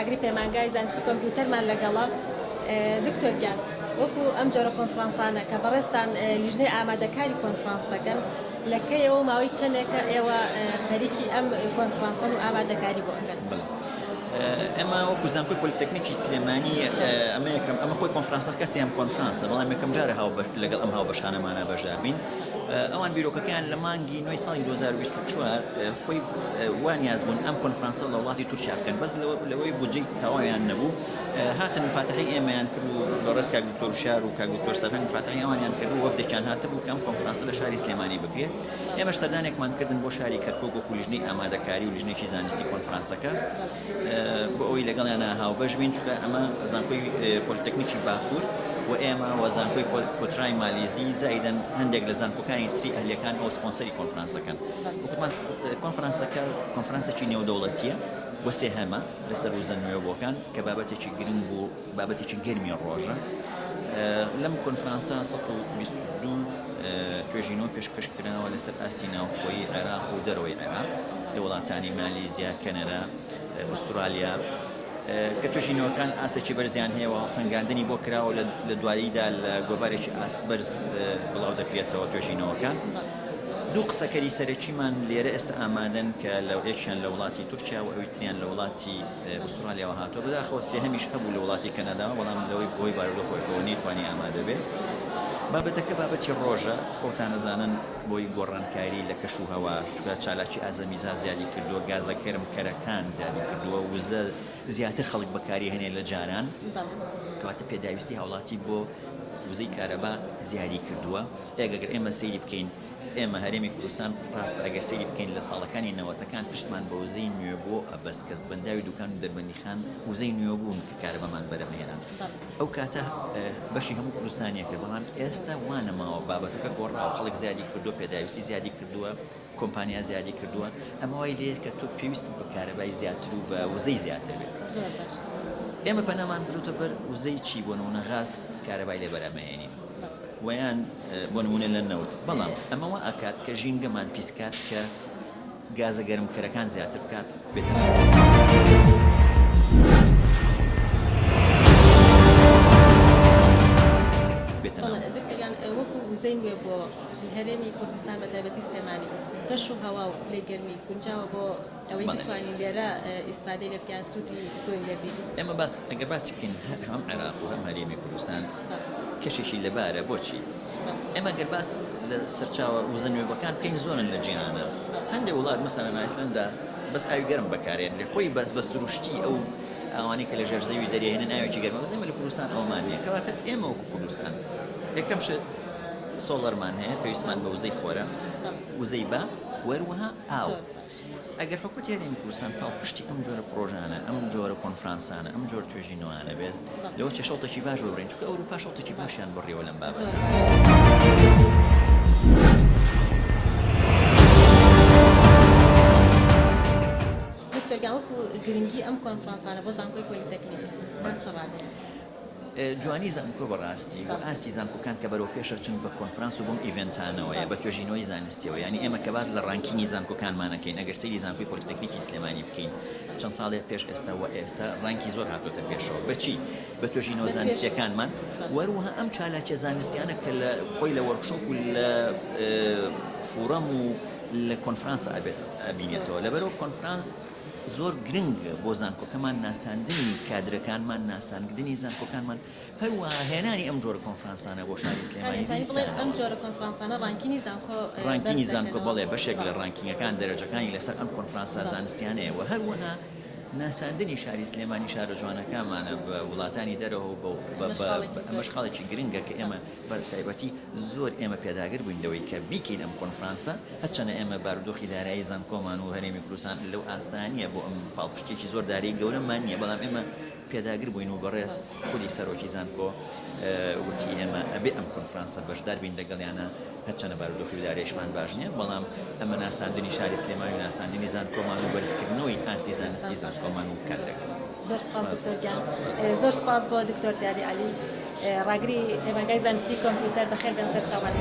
ڕاگری پەیمانگای زانستی کۆمپیوتەرمان لەگەڵە. دکتۆر گیان وەکو ئەم جۆرە کۆنفرانسانە کە بەڕێزتان لیژنەی ئامادەکاری کۆنفرانسەکەن لە کەیەوە و ماوەی چەندێکە ئێوە خەریکی ئەم کۆنفرانسەن و ئامادەکاری بۆ ئەکەن؟ بەڵێ ئێمە وەکو زانکۆی پۆلیتەکنیکی سلێمانی ئەمە یەکەم ئەمە خۆی کۆنفرانسەکە سێیەم کۆنفرانسە بەڵام یەکەم جارە هاوبەش لەگەڵ ئەم هاوبەشانەمانە بەشدار بین. ئەوان بیرۆکەکەیان لە مانگی نۆی ساڵی 2024 خۆی وا نیاز بوون ئەم کۆنفرانسە لە وڵاتی تورکیا بکەن بەس لەوەی بودجەی تەواویان نەبوو هاتن مفاتحەی ئێمەیان کرد و بەڕێز کاک دکتۆر وشیار و کاک دکتۆر سەرهەنگ مفاتحەی ئەوانیان کرد و وەفدێکیان هاتبوو کە ئەم کۆنفرانسە لە شاری سلێمانی بکرێت ئێمەش سەردانێکمان کردن بۆ شاری کەرکوک وەکو لیژنەی ئامادەکاری و لیژنێکی زانستی کۆنفرانسەکە بۆ ئەوەی لەگەڵیانە هاوبەش بین چونکە ئەمە زانکۆی پۆلیتەکنیکی باکوور و ئێمە و زانکۆی پۆترای مالیزی زایدەن هەندێک لە زانکۆکانی تری ئەهلیەکان ئەو سپۆنسەری کۆنفرانسەکەن وەکوتمان کۆنفرانسەکە کۆنفرانسێکی نێودەوڵەتیە و سێهەمە لەسەر وزە نوێبووەکان کە بابەتێکی گرنگ و بابەتێکی گەرمی ڕۆژە. لەم کۆنفرانسە 122 توێژینەوە پێشکەش کراوە لەسەر ئاستی ناوخۆیی عێراق و دەرەوەی عێراق لە وڵاتانی مالیزیا، کەنەدا، ئوسترالیا کە توێژینەوەکان ئاستێکی بەرزیان هەیە و هەڵسەنگاندنی بۆ کراوە لە دواییدا لە گۆڤارێکی ئاست بەرز بڵاو دەکرێتەوە توێژینەوەکان. دوو قسەکەری سەرەکیمان لێرە ئێستا ئامادەن کە لە یەکیان لە وڵاتی تورکیا و ئەوی تریان لە وڵاتی ئوسترالیاوە هاتووە، بەداخەوە سێهەمیش هەبوو لە وڵاتی کەنەداوە بەڵام لەوەی بەهۆی بارودۆخێکەوە نەیتوانی ئامادە بێ. بابەتەکە بابەتی ڕۆژە، خۆتان ئەزانن بۆی گۆڕانکاری لە کەش و هەوا، چونکە چالاکی ئازەمیزا زیادی کردووە، گازە گەرم کەرەکان زیادی کردووە، وزە زیاتر خەڵک بەکاری هەنێ لە جاران، کەواتە پێداویستی هاوڵاتی بۆ وزەی کارەبا زیادی کردووە. ئێ گەر ئێمە سەیری بکەین ئێمە هەرێمی کوردستان ڕاستە ئەگەر سەیری بکەین لە ساڵەکانی نەوەتەکان پشتمان بە وزەی نوێبوو ئەبەست کە بەنداوی دوکان و دەربەندیخان وزەی نوێبوون کە کارەبامان بەرهەمهێنان ئەو کاتە بەشی هەموو کوردستانیە کرد بەڵام ئێستا وا نەماوە بابەتەکە گۆڕاوە خەڵک زیادی کردووە پێداویستی زیادی کردووە کۆمپانیا زیادی کردووە ئەمە وای لێ کە تۆ پێویستت بە کارەبای زیاتر و بە وزەی زیاتر بێت ئێمە پەنامان بردووتە بەر وزەی چی بۆ نمونە غاز کارەبای لێ بەرهەمەهێنین وەیان بۆ نمونە لە نەوت بەڵام ئەمە وا ئەکات کە ژینگەمان پیس کات کە گازە گەرمکەرەکان زیاتر بکات بێتە بێتە ناو. دکتۆر گیان وەکو وزەی نوێ بۆ هەرێمی کوردستان بە تایبەتی سلێمانی کەش و هەوا و پلەی گەرمی گونجاوە بۆ ئەوەی بتوانین لێرە ئیسفادەی لێ بکەین سوودی زۆری لێ ببینین؟ ئێمە باس ئەگەر باسی بکەین هەر هەم عێراق و هەم هەرێمی کوردستان کەشێکی لەبارە بۆچی؟ ئێمە گەر باس لە سەرچاوە وزە نوێبووەکان بکەین زۆرن لە جیهانا هەندێک وڵات مەسەلەن ئایسلەندا بەس ئاوی گەرم بەکارێنرێ خۆی بەس بە سروشتی ئەو ئاوانەی کە لە ژێر زەوی دەرێنن ئاوێکی گەرمە بەس ئێمە لە کوردستان ئەومان نییە کەواتە ئێمە وەکو کوردستان یەکەم شت سۆڵەرمان هەیە پێویستمان بە وزەی خۆرە وزەی با وەروەها ئاو ئەگەر حکومەتی هەرێمی کوردستان پاڵپشتی ئەم جۆرە پڕۆژانە، ئەم جۆرە کۆنفرانسانە، ئەم جۆرە توێژینەوانە بێت، لەوە چێ شەوتێکی باش ببڕین، چونکە ئەوروپا شەوتێکی باشیان بڕیوە لەم بابەتە. دکتۆر گیان وەکو گرنگی ئەم کۆنفرانسانە بۆ زانکۆی پۆلیتەکنیک تا چ ڕادەیەک؟ جوانی زانکۆ بەڕاستی و ئاستی زانکۆکان کە بەرەو پێش ئەچن بە کۆنفرانس و بەم ئیڤێنتانەوەیە بە توێژینەوەی زانستیەوە یانی ئێمە کە باس لە ranking ی زانکۆکانمان ئەکەین ئەگەر سەیری زانکۆی پۆلیتەکنیکی سلێمانی بکەین چەند ساڵێ پێش ئێستا و ئێستا rank ی زۆر هاتۆتە پێشەوە بەچی بە توێژینەوە زانستیەکانمان وەروەها ئەم چالاکیە زانستیانە کە لە خۆی لە workshop و لە forum و لە کۆنفرانس ئەبێت ئەبینێتەوە لەبەرەوە کۆنفرانس زۆر گرنگە بۆ زانکۆکەمان ناساندنی کادرەکانمان، ناساندنی زانکۆکانمان، هەروەها هێنانی ئەم جۆرە کۆنفرانسانە بۆ شاری سلێمانی دیسانەوە. ئەم جۆرە کۆنفرانسانە ranking ی زانکۆ بەرز دەکەنەوە. ranking ی زانکۆ بەڵێ، بەشێک لە ranking ەکان دەرەجەکانی لەسەر ئەم کۆنفرانسە زانستیانەیە و هەروەها ناساندنی شاری سلێمانی شارە جوانەکانمانە بە وڵاتانی دەرەوە و ئەمەش خاڵێکی گرنگە کە ئێمە بە تایبەتی زۆر ئێمە پێداگر بووین لەوەی کە بیکەین ئەم کۆنفرانسە، هەرچەنە ئێمە بارودۆخی دارایی زانکۆمان و هەرێمی کوردستان لەو ئاستە نییە بۆ ئەم پاڵپشتییەکی زۆر دارایی گەورەمان نییە، بەڵام ئێمە پێداگر بووین و بەڕێز خودی سەرۆکی زانکۆ وتی ئێمە ئەبێ ئەم کۆنفرانسە بەشدار بین لەگەڵیانە، هەرچەنە بارودۆخی داراییشمان باش نییە، بەڵام ئەمە ناساندنی شاری سلێمانی و ناساندنی زانکۆمان و بەرزکردنەوەی ئاستی زانستی زانکۆمان و کادرەکانمان. زۆر سوپاس دکتۆر گیان. زۆر سوپاس بۆ دکتۆر دیاری عەلی. ڕاگری پەیمانگای زانستی کۆمپیوتەر بەخێر بێن سەر چاوان.